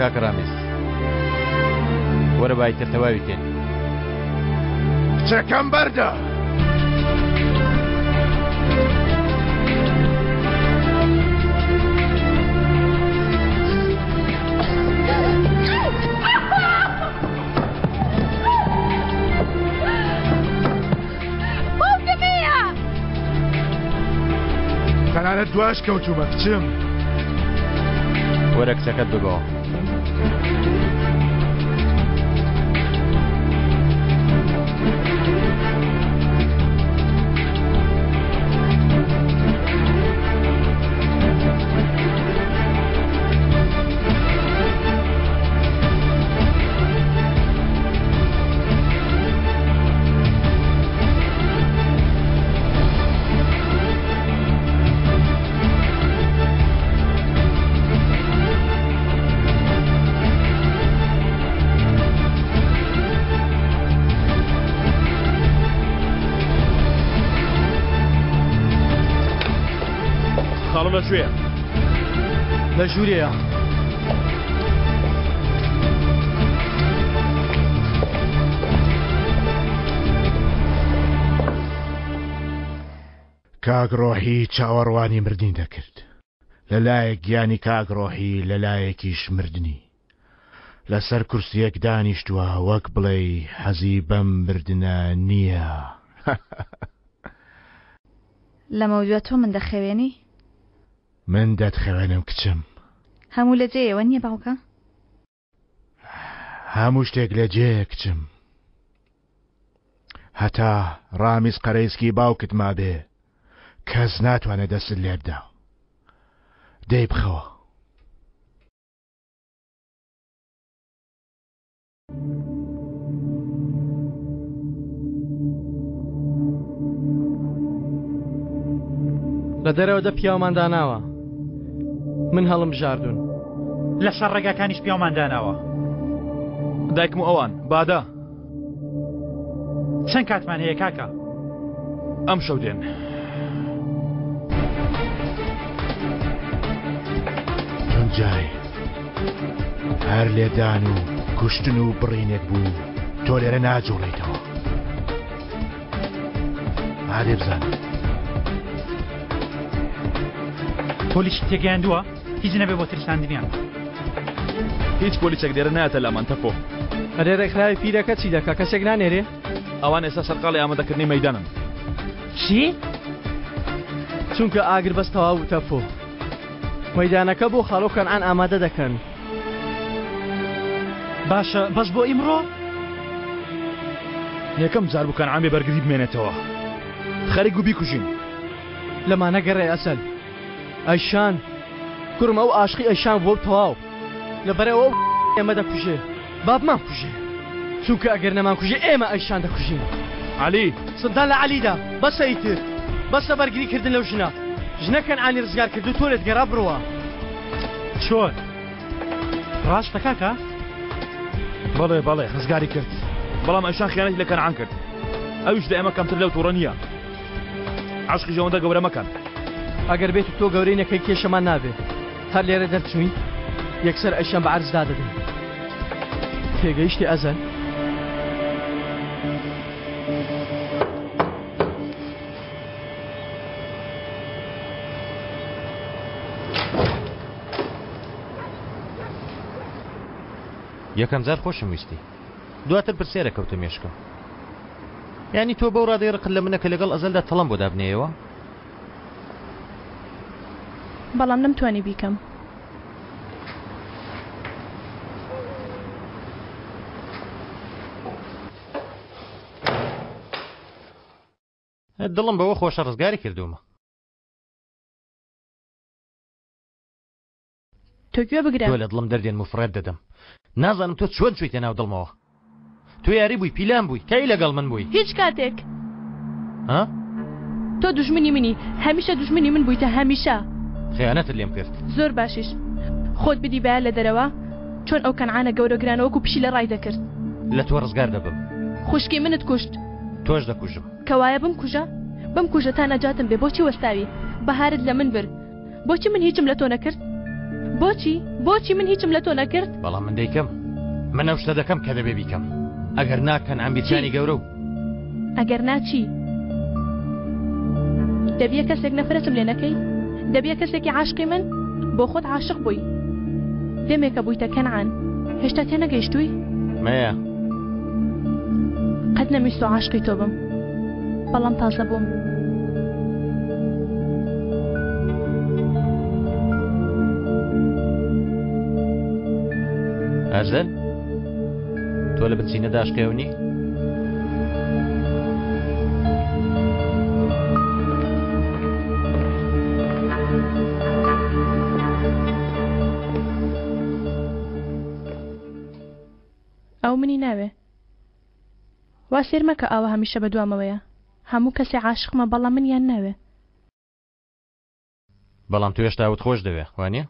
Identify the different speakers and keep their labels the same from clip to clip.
Speaker 1: کاکە ڕامیز. وەرە با ئیتر تەواوی کەین.
Speaker 2: کچەکەم بەردە! تەنانەت دواش کەوتومە کچم.
Speaker 1: وەرە کچەکەت ببەوە.
Speaker 3: خاڵۆ لە کوێیە؟
Speaker 4: لە ژوورێیە.
Speaker 2: کاک ڕۆحی چاوەڕوانی مردنی دەکرد. لە لایەک گیانی کاک ڕۆحی لە لایەکیش مردنی. لەسەر کورسیەک دانیشتووە وەک بڵێی حەزی بەم مردنە نییە.
Speaker 5: لەمەودوا تۆ من دەخەوێنی؟
Speaker 2: من دەتخەوێنم کچم.
Speaker 5: هەموو لە جێیە وەنیە باوکە؟
Speaker 2: هەموو شتێک لە جێیە کچم. هەتا ڕامیز قەرەیسکی باوکت مابێ کەس ناتوانێت دەستت لێ بدا. دەی بخەوە.
Speaker 4: لە دەرەوە دە پیاومان داناوە من هەڵم بژاردون
Speaker 6: لەسەر ڕێگاکانیش پیاومان داناوە
Speaker 3: دایکم و ئەوان بادە
Speaker 6: چەند کاتمان هەیە کاکە
Speaker 3: ئەم شەو دێن.
Speaker 2: تونجای هەر لێدان و کوشتن و بڕینێک بوو تۆ لێرە ناجوڵیتەوە ئادێ بزانم
Speaker 6: پۆلیس تێگەیاندووە هیچ نەبێ بۆ ترساندنیان.
Speaker 3: هیچ پۆلیسێک لێرە نایەتە لامان تەپۆ.
Speaker 4: ئەرێ ڕێکخراوی پیرەکە چی دەکا کەسێک نانێرێ؟
Speaker 3: ئەوان ئێستا سەرقاڵی ئامادەکردنی مەیدانن.
Speaker 6: چی؟
Speaker 4: چونکە ئاگر بەس تەواو بوو تەپۆ. مەیدانەکە بۆ خاڵۆ کەنعان ئامادە دەکەن.
Speaker 6: باشە بەس بۆ ئیمڕۆ؟
Speaker 3: یەکەم جار بوو کەنعان بێ بەرگری بمێنێتەوە. خەریک بوو بیکوژین.
Speaker 4: لەمانە گەڕێ ئەسەل. ئەیشان کوڕم ئەو ئاشقی ئەیشان بووە و تەواو لەبەرئەوە ئەو ئێمە دەکوژێ با بمانکوژێ چونکە ئەگەر نەمانکوژێ ئێمە ئەیشان دەکوژین.
Speaker 3: عەلی.
Speaker 4: سندان لە عەلیدا بەسە ئیتر بەسە بەرگری کردن لەو ژنە ژنە کەنعانی ڕزگار کرد و تۆ لێت گەڕا بڕوا.
Speaker 6: چۆن؟ ڕاستە کاکە؟
Speaker 3: بەڵێ بەڵێ ڕزگاری کرد بەڵام ئەیشان خیانەتی لە کەنعان کرد ئەویش لە ئێمە کەمتر لەو توڕە نییە. عەشقیش ئەوەندە گەورە مەکەن.
Speaker 4: ئەگەر بێت و تۆ گەورەی نەکەی کێشەمان نابێ هەر لێرە دەرچووین یەکسەر ئەیشان بە عەرز دادەدەین تێگەیشتی ئەزەل؟
Speaker 1: یەکەم جار خۆشم ویستی دواتر پرسیارە کەوتە مێشکم یانی تۆ بەو ڕادەی ڕقت لە منە کە لەگەڵ ئەزەلدا تەڵەم بۆ دابنێیەوە؟
Speaker 7: بەڵام نەمتوانی بیکەم.
Speaker 1: دڵم بەوە خۆشە ڕزگاری کردوومە.
Speaker 7: تۆ گوێ بگرە.
Speaker 1: تۆ لە دڵم دەردێنم و فڕێت دەدەم. نازانم تۆ چۆن چوویتە ناو دڵمەوە. تۆ یاری بووی، پیلان بووی، کەی لەگەڵ من بووی؟
Speaker 7: هیچ کاتێک.
Speaker 1: ها؟
Speaker 7: تۆ دوژمنی منی، هەمیشە دوژمنی من بوویتە، هەمیشە.
Speaker 1: خیانەتت لێم کرد.
Speaker 7: زۆر باشیش. خۆت بدیبایە لە دەرەوە چۆن ئەو کەنعانە گەورە گرانە وەکوو پشیلە ڕای دەکرد.
Speaker 1: لە تۆ ڕزگار دەبم.
Speaker 7: خوشکی منت کوشت.
Speaker 1: تۆش دەکوژم.
Speaker 7: کەوایە بمکوژە، بمکوژە تا نەجاتم بێ، بۆچی وەستاوی؟ بەهارت لە من برد. بۆچی من هیچم لە تۆ نەکرد؟ بۆچی؟ بۆچی من هیچم لە تۆ نەکرد؟
Speaker 1: بەڵام من دەیکەم. من ئەو شتە دەکەم کە دەبێ بیکەم. ئەگەر نا کەنعان بیرجانی گەورە و.
Speaker 7: ئەگەر نا چی؟ دەبیە کەسێک نەفرەتم لێ نەکەی؟ دەبیە کەسێکی عاشقی من؟ بۆ خۆت عاشق بووی. دەمێکە بوویتە کەنعان. هێشتا تێنەگەیشتووی؟
Speaker 1: مەیە.
Speaker 7: قەت نەمویستوە عاشقی تۆ بم. بەڵام تازە بووم.
Speaker 1: ئەزەل تۆ لە بنچینەدا عاشقی ئەو نی؟
Speaker 7: ئەو منی ناوێ. وا سەیر مەکە ئاوا هەمیشە بە دوامەوەیە. هەموو کەسێ عاشقمە بەڵام منیان ناوێ.
Speaker 1: بەڵام تۆ هێشتا ئەوت خۆش دەوێ وانیە؟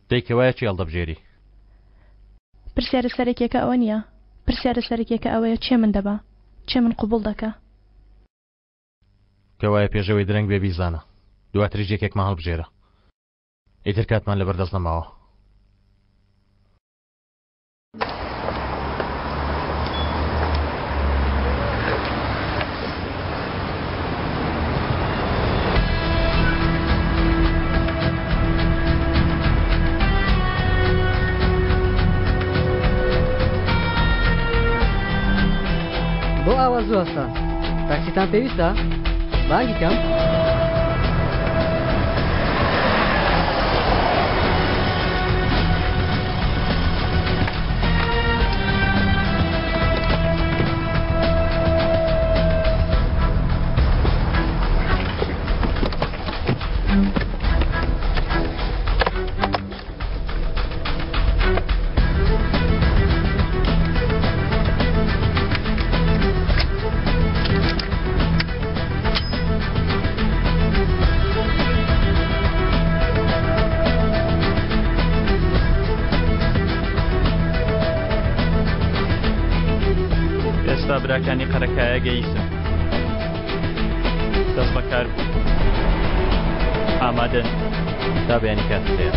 Speaker 1: دەی کەوایە چی هەڵدەبژێری؟
Speaker 7: پرسیارە سەرەکیەکە ئەوە نیە. پرسیارە سەرەکیەکە ئەوەیە کێ من دەبا؟ کێ من قبوڵ دەکا؟
Speaker 1: کەوایە پێش ئەوەی درەنگ بێ بیزانە. دواتریش یەکێکمان هەڵبژێرە. ئیتر کاتمان لەبەر دەست نەماوە.
Speaker 4: بۆ ئاوا زوو هەستان؟ تاکسیتان پێویستە؟ بانگی کەم؟
Speaker 3: ئێستا براکانی قەرەکایە گەیشتن دەست بەکار بوو ئامادەن
Speaker 1: تا بەیانی کاتت هەیە.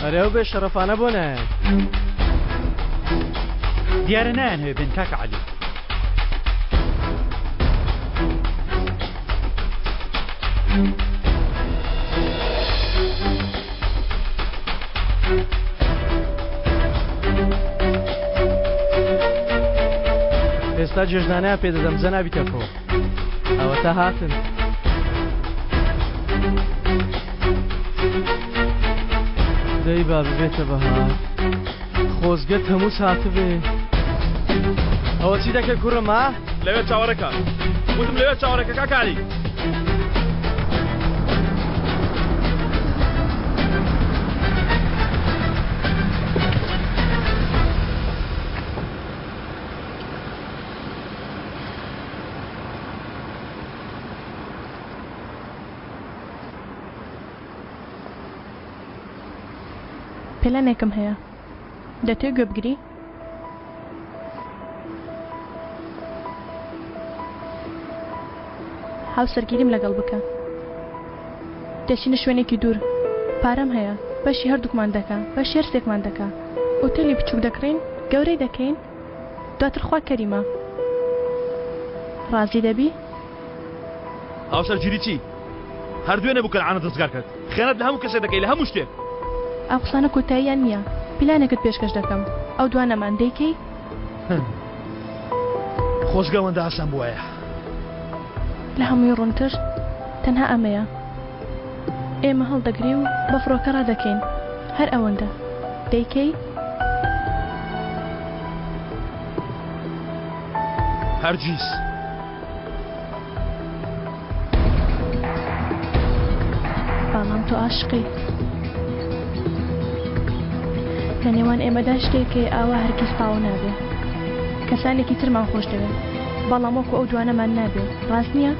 Speaker 4: ئەرێ ئەو بێ شەڕەفانە بۆ نایەن؟
Speaker 6: دیارە نایانهەوێ بێن کاکە عەلی.
Speaker 4: ئێستا جێژنانەیان پێ دەدەم جەنابی تەکۆ. ئەوەتا هاتن. دەی با ببێتە بەهار خۆزگە تەموز هاتبێ. ئەوە چی دەکەی کوڕم ها؟
Speaker 3: لەوێ چاوەڕێکە وتم لەوێ چاوەڕێکە کاکە عەلی.
Speaker 7: پلانێکم هەیە دەتەوێ گوێ بگری؟ هاوسەرگیریم لەگەڵ بکە دەچینە شوێنێکی دوور پارەم هەیە بەشی هەردووکمان دەکا بەشی هەرسێکمان دەکا ئوتێلی بچووک دەکڕین گەورەی دەکەین دواتر خوا کەریمە ڕازی دەبی؟
Speaker 3: هاوسەرگیری چی؟ هەر دوێنێ بوو کەنعانت ڕزگار کرد خیانەت لە هەموو کەسێک دەکەی لە هەموو شتێک.
Speaker 7: ئەو قسانە کۆتاییان نییە پیلانێکت پێشکەش دەکەم ئەو دوا نەمان دەیکەی؟
Speaker 3: خۆزگە ئەوەندە ئاسان بوایە.
Speaker 7: لە هەمووی ڕوونتر تەنها ئەمەیە ئێمە هەڵدەگری و بە فڕۆکە ڕادەکەین هەر ئەوەندە دەیکەی؟
Speaker 3: هەرگیز.
Speaker 7: تۆ ئاشقی. لە نێوان ئێمەدا شتێک هەیە ئاوا هەرگیز تاو نابێ. کەسانێکی ترمان خۆش دەوێن، بەڵام وەکو ئەو دوانەمان نابێ، ڕاست نییە؟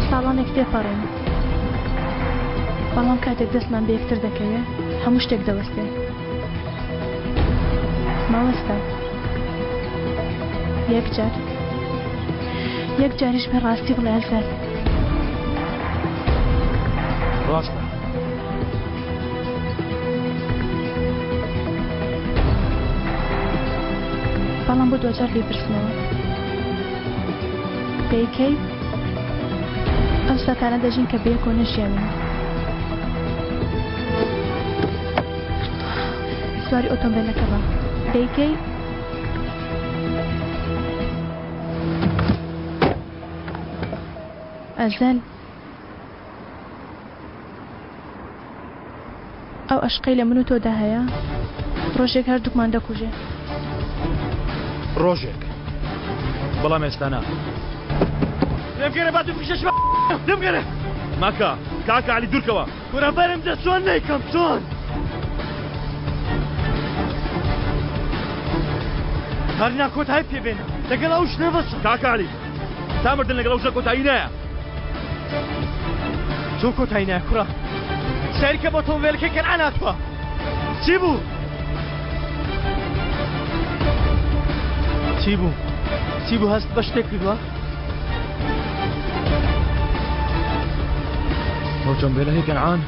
Speaker 7: ساڵانێک تێپەڕین، بەڵام کاتێک دەستمان بە یەکتر دەکەوێ، هەموو شتێک دەوەستێ. مەوەستە. یەک جار. یەک جاریش بێ ڕاستی بڵێ ئەزەل.
Speaker 3: ڕاستە.
Speaker 7: بەڵام بۆ دواجار لێپرسمەوە. دەیکەی؟ ئەو ساتانە دەژین کە بەیەکەوە نەژیاوین. سواری ئۆتۆمبێلەکە بە. دەیکەی؟ ئەزەل. ئەو ئەشقەی لە من و تۆدا هەیە ڕۆژێک هەردووکمان دەکوژێ.
Speaker 3: ڕۆژێک بەڵام ئێستا نا.
Speaker 4: لێمگەرە با دووفیشەش لێمگەرە.
Speaker 3: مەکە کاکە عەلی دوورکەوە.
Speaker 4: کورە بەرم دە چۆن نەیکەم چۆن؟ هەر نا کۆتایی پێ بێنە لەگەڵ ئەو ژنە بەسە.
Speaker 3: کاکە عەلی تا مردن لەگەڵ ئەو ژنە کۆتایی نایە.
Speaker 4: چۆن کۆتایی نایە کوڕە؟ سەیرکە بۆ ئۆتۆمبێلەکەی کەنعان هاتووە. چی بوو؟ چی بوو؟ چی بوو هەست بە شتێک کردووە؟
Speaker 3: ئۆتۆمبێلەکەی کەنعان.